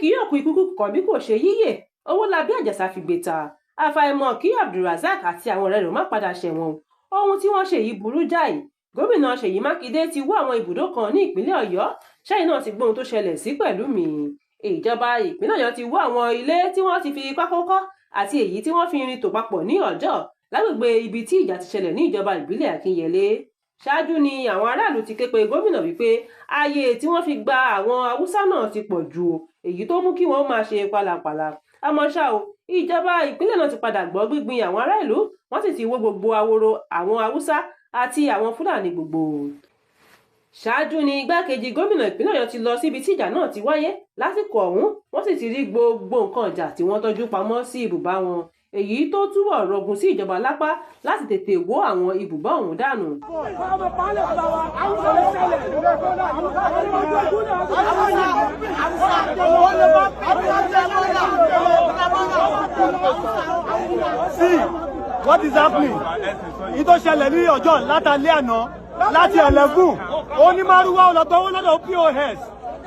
kì yóò kú ikú kan bí kò ṣe yíyè. Owólabí Àjàsà fìgbè ta. Àfàìmọ̀ kí Abdulrasaq àti àwọn ọ̀rẹ́ rẹ̀ má padà ṣẹ̀wọ̀n o. Ohun tí wọ́n ṣe yìí burú jáì. Gómìnà Ṣèyí Mákindé ti wó àwọn ibùdó kan ní ìpínlẹ̀ Ọ̀yọ́. Ṣẹ́yìn náà ti gbọ́ ohun tó ṣẹlẹ̀ sí Pẹ̀lúmi. Ìjọba ìpínlẹ̀ Ọ̀yọ́ ti wó àwọn ilé tí wọ́n ti fi pákó kọ́ àti èyí tí wọ́n fi irin tò papọ̀ ní Ọjọ́, lágbègbè ibi tí ìjà ti ṣẹlẹ̀ ní ìjọba ìbílẹ̀ Akínyẹlé. Ṣáájú ni àwọn aráàlú ti ké pe gómìnà wípé ààyè tí wọ́n fi gba àwọn Haúsá náà ti pọ̀ jù o, èyí tó mú kí wọ́n máa ṣe pálapàla. Àmọ́ ṣá o, ìjọba ìpínlẹ̀ náà ti padà gbọ́ gbígbin àwọn ará ìlú, wọ́n sì ti wó gbogbo ahoro àwọn Haúsá àti àwọn Fúlàní gbogbo. Ṣáájú ni igbákejì gómìnà ìpínlẹ̀ Ọ̀yọ́ ti lọ síbi tí ìjà náà ti wáyé lásìkò ọ̀hún, wọ́n sì ti rí gbogbo nǹkan ìjà tí wọ́n tọ́jú pamọ́ sí ibùba wọn, èyí tó túbọ̀ rọgùn sí ìjọba lápá láti tètè wó àwọn ibùba ọ̀hún dànù. See what is happening? Ní tó ṣẹlẹ̀ ní ọjọ́ látàlẹ́ àná láti 11, onímárúwá ó lọ gbowó lọ́dọ̀ POS.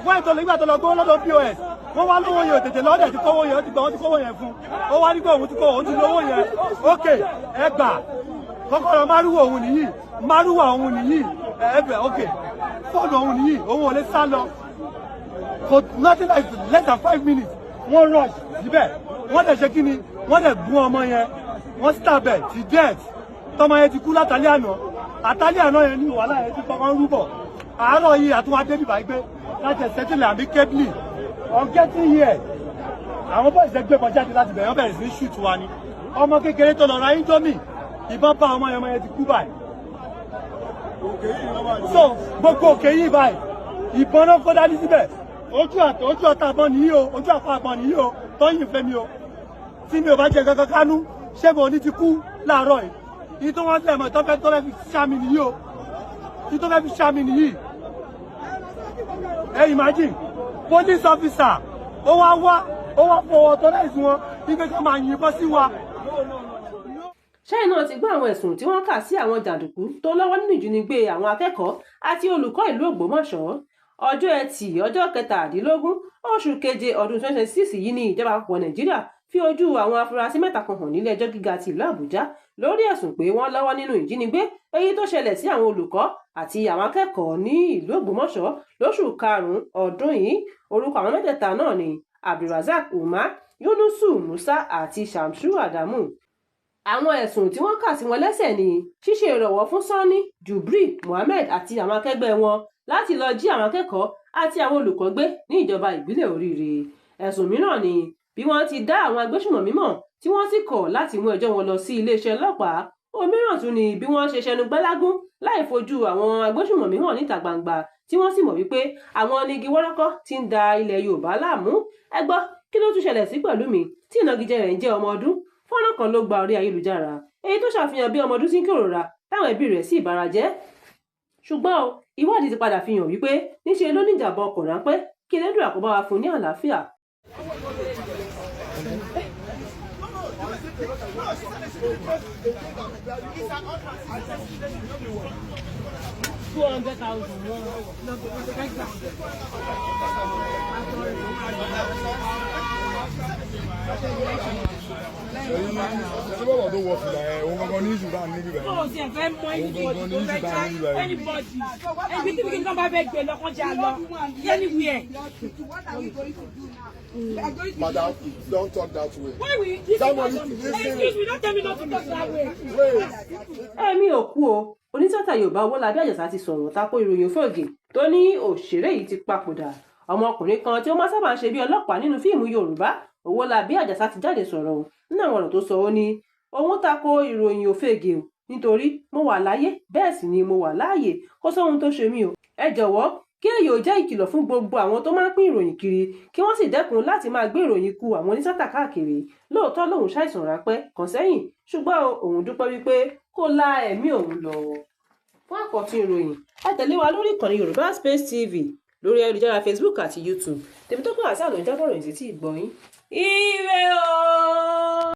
Wọ́n ètò ìgbà tó lọ gbowó lọ́dọ̀ POS, wọ́n wá lówó yẹn ò tètè lọ́dẹ̀ ti kówó yẹn, ó ti gbà wọ́n ti kówó yẹn fún. Ó wá nígbà òun ti kó òun ti lówó yẹn. Ok, ẹ gbà kọ́kọ́rọ́ márúwá òun nìyí, márúwá òun nìyí, ẹ bẹ̀ ok, fóònù òun nìyí, òun ò lè sá lọ. For nothing like less than 5 minutes, wọ́n rush síbẹ̀, wọ́n dẹ̀ ṣe kí ni, wọ́n dẹ̀ gún ọmọ yẹn, wọ́n stab ẹ̀ to death. Tọmọ yẹn ti kú látàlẹ́ àná, àtàlẹ́ àná yẹn ní wàhálà yẹn ti kọ́kọ́ ń rúbọ̀. Àárọ̀ yìí àtúwá débi báyìí pé láti ẹ̀sẹ̀ tilẹ̀ àbí kébìlì. On getting here, àwọn boys ẹ gbé kan jáde láti bẹ̀rẹ̀, wọ́n bẹ̀rẹ̀ sí ní shoot wa ni. Ọmọ kékeré tó lọ ra indomie, ìbọn bá ọmọ yẹn, ọmọ yẹn ti kú báyìí. So gbogbo òkè yìí báyìí, ìbọn náà kó dání síbẹ̀. Ojú àtọ̀ ojú ọ̀tá àbọ̀n nìyí o, ojú àpá àbọ̀n nìyí o, tọ́yìn fẹ́ mi o. Tí mi ò bá jẹ kankan kánú, ṣé mo ní ti kú láàárọ̀ yìí? Ìyí tó wọ́n lẹ̀ mọ̀ tó fẹ́ fi ṣá mi nìyí o. Ìyí tó fẹ́ fi ṣá mi nìyí. Ẹ imagine, police officer, ó wá wá, ó wá fọwọ́ authorize wọn, wípé ká máa yìnbọn sí wa. Ṣẹ́yìn náà ti gbọ́ àwọn ẹ̀sùn tí wọ́n kà sí àwọn jàǹdùkú tó lọ́wọ́ nínú ìjínigbé àwọn akẹ́kọ̀ọ́ àti olùkọ́ ìlú Ògbómọ̀ṣọ́. Ọjọ́ Ẹtì, ọjọ́ 17 oṣù keje ọdún 2026 yìí ni ìjọba àpapọ̀ Nàìjíríà fi ojú àwọn afurasí mẹ́ta kan hàn nílé ẹjọ́ gíga ti ìlú Àbújá lórí ẹ̀sùn pé wọ́n lọ́wọ́ nínú ìjínigbé èyí tó ṣẹlẹ̀ sí àwọn olùkọ́ àti àwọn akẹ́kọ̀ọ́ ní ìlú Ògbómọ̀ṣọ́ lóṣù karùn-ún ọdún yìí. Orúkọ àwọn mẹ́tẹ̀ẹ̀ta náà ni Abdulrasaq Umar, Yunusu Musa àti Shamsu Adamu. Àwọn ẹ̀sùn tí wọ́n kà sí wọn lẹ́sẹ̀ ni ṣíṣe ìrànwọ́ fún Sanni Jubri Muhammed àti àwọn akẹgbẹ́ wọn láti lọ jí àwọn akẹ́kọ̀ọ́ àti àwọn olùkọ́ gbé ní ìjọba ìbílẹ̀ Oríire. Ẹ̀sùn mìíràn ni bí wọ́n ti dá àwọn agbésùmọ̀mí mọ̀ tí wọ́n sì kọ̀ láti mú ẹjọ́ wọn lọ sí iléeṣẹ́ ọlọ́pàá. Òmíràn tún ni bí wọ́n ṣe ṣẹnu gbálágún láì fojú àwọn agbésùmọ̀mí hàn níta gbangba, tí wọ́n sì mọ̀ wípé àwọn onígi wọ́rọ́kọ́ ti ń da ilẹ̀ Yorùbá láàmú. Ẹ gbọ́, kí ló tún ṣẹlẹ̀ sí Pẹ̀lúmi tí ìnagijẹ rẹ̀ ń jẹ́ ọmọ ọdún? Fọ́nrán kan ló gba orí ayélujára èyí tó ṣàfihàn bí ọmọ ọdún tí ń kérora táwọn ẹbí rẹ̀ sì bara jẹ́. Ṣùgbọ́n o, ìwádìí ti padà fi hàn wípé níṣe ló ní ìjàmbá ọkọ̀ ráńpẹ́. Kí Elédùà kó bá wa fún ní àlàáfíà. Ṣé bọ́bọ̀ tó wọ fìlà ẹ̀ òun gangan ní ìṣù dáa níbí báyìí? Ó sì fẹ́ mọ anybody tó fẹ́ já anybody. Ẹbí tí kìí kan bá fẹ́ gbé lọ́kàn já lọ. Anywhere. Madam, don't talk that way. Why will you Somebody listen. Excuse me, don't tell me not to talk that way. Wait. Ẹ̀mí ò kú o. Onítìátà Yorùbá Owólabí Àjàsà ti sọ̀rọ̀ tako ìròyìn òfegè tó ní òṣèré yìí ti papòdà. Ọmọkùnrin kan tí ó máa sábà ń ṣe bí ọlọ́pàá nínú fíìmù Yorùbá, Owólabí Àjàsà ti jáde sọ̀rọ̀ o. Nínú àwọn ọ̀rọ̀ tó sọ, ó ní òun tako ìròyìn òfegè o, nítorí mo wà láyé bẹ́ẹ̀ sì ni mo wà láàyè, kó sóhun tó ṣe mí o. Ẹ jọ̀wọ́, kí èyí ò jẹ́ ìkìlọ̀ fún gbogbo àwọn tó máa ń pín ìròyìn kiri, kí wọ́n sì dẹ́kun láti máa gbé ìròyìn ikú àwọn onítìátà káàkiri. Lóòótọ́ lòun ṣàìsàn ráńpẹ́ kan sẹ́yìn, ṣùgbọ́n òun dúpẹ́ wípé kó la ẹ̀mí òun lọ. Fún àkọ́tún ìròyìn, ẹ tẹ̀lé wa lórí ìkànnì Yorùbá Space TV lórí ayélujára Facebook àti YouTube. Tèmítọ́pẹ́ àti àlọ́ ìjábọ̀ ìròyìn sí tí ì gbọ́ yín. Ire o!